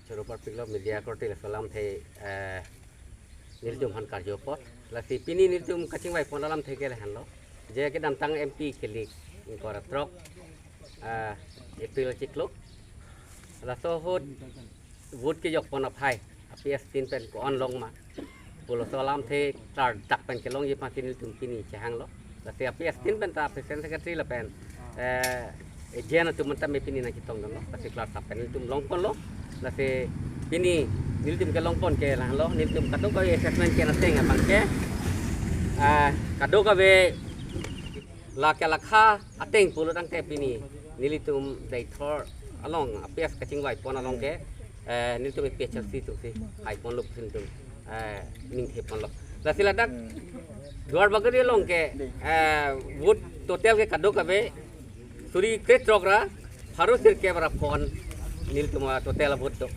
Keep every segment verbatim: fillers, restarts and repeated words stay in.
Choro parpiklo media korte laso alamthe, eh, nelitum aphan karju apot. Lasi pini nelitum kachingvai pon alamthe ke lahenlo. Je kedamtang M P kilik ingkoi ra throk, eh, April chiklo. Laso ahut vote kejok pon aphai, A P S tin pen ko-an long ma pulo, laso alamthe klardak pen kelongji aphansi nelitum pini chehanglo. Lasi A P S tin pen ta president secretary lapen, eh, agent atum anta me pini nangchetongdunlo. Lasi klardak pen nelitum long ponlo. Lasi pini nelitum kelong pon ke lahenlo, nelitum kadokave assessment ke-en ateng abang ke, eh, kadokave la kelakha ateng pulo tangte pini nelitum Deithor along A P S kachingvai pon along ke, eh, nelitum A P H L C atumsi hai ponlo pusi nelitum, eh, ningthe ponlo. Lasi ladak Duarbagori along ke, eh, vote total ke kadokave suri krethrok ra pharo sirkep ra pon nelitum atotal avote do.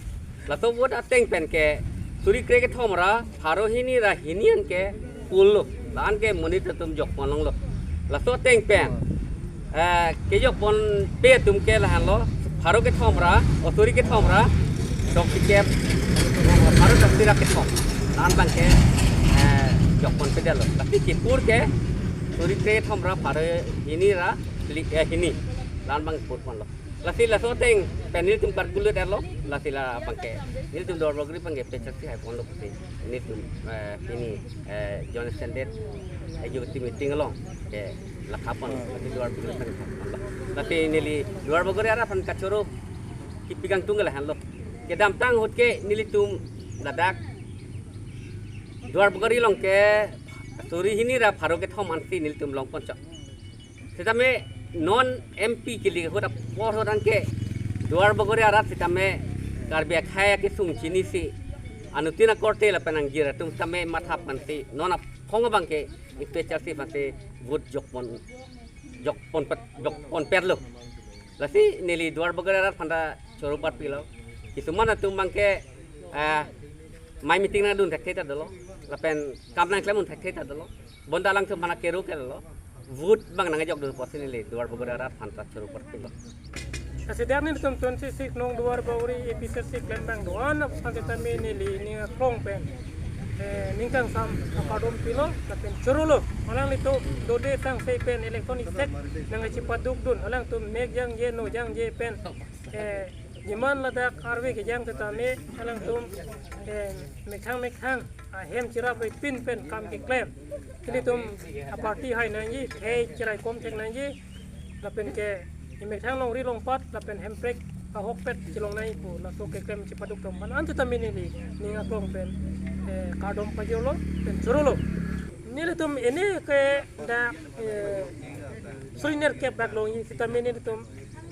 Laso vote ateng pen ke suri krekethom ra pharo hini ra hini an ke pulo. La-an ke monit atum jok pon longlo. Laso ateng pen, eh, kejok ponpe atum ke lahenlo, pharo kethom ra, o suri kethom ra throksi kep, pharo throksi ra kethom. La-an abang ke, eh, jok ponpedetlo. Lasi kepur ke suri krekethom ra pharo hini ra li-, eh, hini. La-an abang pur ponlo. Lasi laso ateng pen nelitum karkulut erlo, lasi la abang ke nelitum Duarbagori abang ke A P H L C hai ponlo pusi nelitum, eh, pini, eh, Joint Standard Executive Meeting along ke lakha pon, lasi Duarbagori abang ke lakha ponlo. Lasi neli Duarbagori arat aphan kachoro kipi kangtung ke lahenlo. Kedamtang ahut ke nelitum ladak Duarbagori along ke suri hini ra pharo kethom ansi nelitum long ponchot. Sitame non M P kilik ahut apor ahut anke Duarbagori arat sitame Karbi akhei akesung chinisi anuttin akorte lapen angjir atum sitame matha pensi non aphong abang ke A P H L C pensi vote jok pon, jok ponpet, jok ponpetlo. Lasi neli Duarbagori arat aphan ta choro parpiklo. Kisuman atum abang ke, eh, mai meeting nangdun thekthe ta dolo. Lapen kam nangklemdun thekthe ta dolo. Bonta alangtum aphan akero ke dolo. Vote abang nangjokdun apotsi neli Duarbagori arat aphan ta choro parpiklo. Lasi dak nelitum twenty-six nong Duarbagori A P H L C klembang do-an aphan sitame neli ning aklong pen, eh, ning kangsam akardom pilo lapen chorolo. Alanglitum dode tangse pen election isi nangchepadukdun, alangtum mek jangje no jangje pen, eh, demand ladak arve kejang sitame alangtum, eh, methang methang ahem cherapre pin pen kam keklem. Nelitum aparty hai nangji, khei cheraikom thek nangji, lapen ke methang longri longpat lapen hemprek ahokpet chelong nangji pu laso keklem chepaduk atum aphan an sitame neli ning aklong pen, eh, kardom pajirlo pen chorolo. Nelitum ene ke dak, eh, suri nerkep bak longji sitame nelitum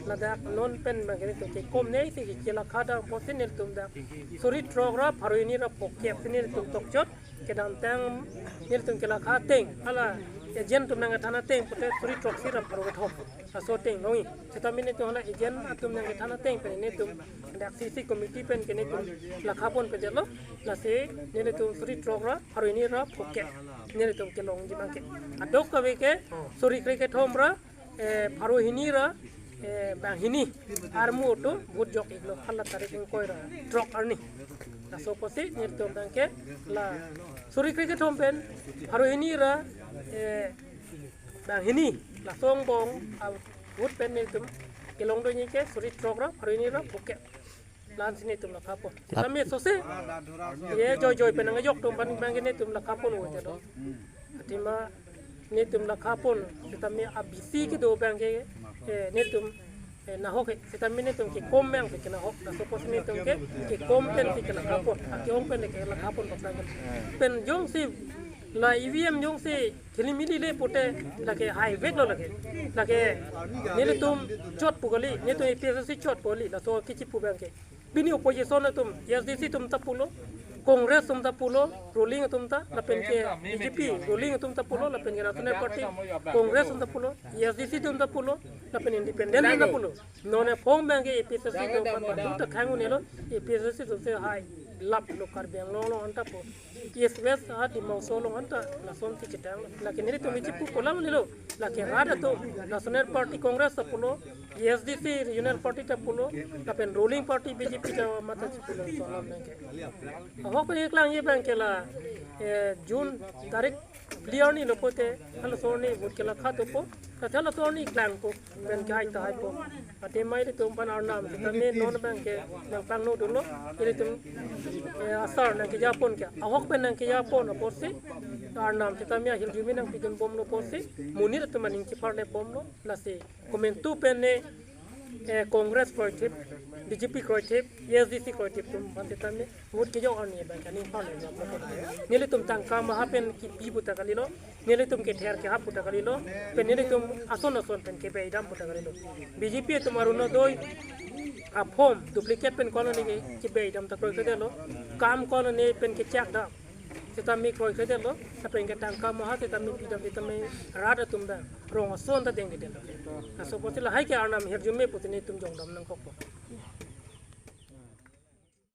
ladak non pen abang ke nelitum kekom nei si kelakha dak apotsi nelitum dak suri throk ra pharo hini ra phokep si nelitum tokchot. Kedamtang nelitum kelakha ateng, hala agent atum nangkethan ateng pute suri throksi ra pharo kethom, laso ateng longji. Sitame nelitum hala agent atum nangkethan ateng pen nelitum dak C C committee pen ke nelitum lakha ponpedetlo. Lasi nelitum suri throk ra pharo hini ra phokep nelitum kelongji abang ke. Kadokave ke suri krekethom ra, eh, pharo hini ra, eh, banghini armu atum vote jok-iklo, hala tarik ingkoi ra throk arni. Laso apotsi nelitum abang ke la suri krekethom pen pharo hini ra, eh, banghini, laso angbong avote pen nelitum kelongdunji ke suri throk ra pharo hini ra phokep. La-ansi nelitum lakha pon. Sitame sose, ye joijoi pen nangjok atum aphan abang ke nelitum lakha pon vote do. Athema nelitum lakha pon, sitame abisi kedo abang ke, eh, nelitum, eh, nahok he, sitame nelitum kekom abang ke nahok, laso apotsi nelitum ke kekom pensi kelakha pon, ake-ong pen kelakha pon abang ke. Pen jongsi la E V M jongsi khilimili le pute lake haiveklo lake. Lake nelitum chot pu kali, nelitum A P H L C chot pu kali, laso kichi pu abang ke. Pini opposition atum, A S D C atum ta pulo, Congress atum ta pulo, ruling atum ta, lapen ke B J P, ruling atum ta pulo, lapen ke National Party, Congress atum ta pulo, A S D C atum ta pulo, lapen independent atum ta pulo. Non aphong abang ke A P H L C atum aphan badu ta khang un-elo, A P H L C atum si hai laplo Karbi Anglong along anta pu. East West ha Dima Hasao along anta lasonsi chetang. Lake nelitum kichi pu pu alam nilo. Lake rat atum, National Party Congress ta pulo, A S D C regional party ta pulo, lapen ruling party B J P ta matha chipulo, so alam nangke. Ahok pen keklangji abang ke la, eh, June tarik phli arni lo pote, halaso arni vote ke la khat dopo, ta halaso arni klangpo, pen ke hai ta haipo. Ate mai ilitum aphan arnam sitame non abang ke nangpangno dunlo, ilitum, eh, asar nangkejapon ke, ahok pen nangkejapon apotsi, arnam sitame ahirjume nangpidunbomlo apotsi, monit atum aning chepharle bomlo, lasi komantu pen ne, eh, Congress kroithip, B J P kroithip, A S D C kroithip atum aphan sitame vote kejok arni abang ke aning pharle bomlo. Nelitum tangka maha pen kipi pu ta kalilo, nelitum kether kehap pu ta kalilo, pen nelitum ason ason pen kebeidam pu ta kalilo. B J P atum Orunodoi a-form duplicate pen ko-an lone ke kebeidam ta kroikredetlo, kam ko-an lone pen kechak dam sitame kroikredetlo, lapen ke tangka maha sitame pidam sitame rat atum abang rong ason ta dengkredetlo. Laso apotsi lahai ke arnam ahirjume pusi nelitum jongdam nangkokpo.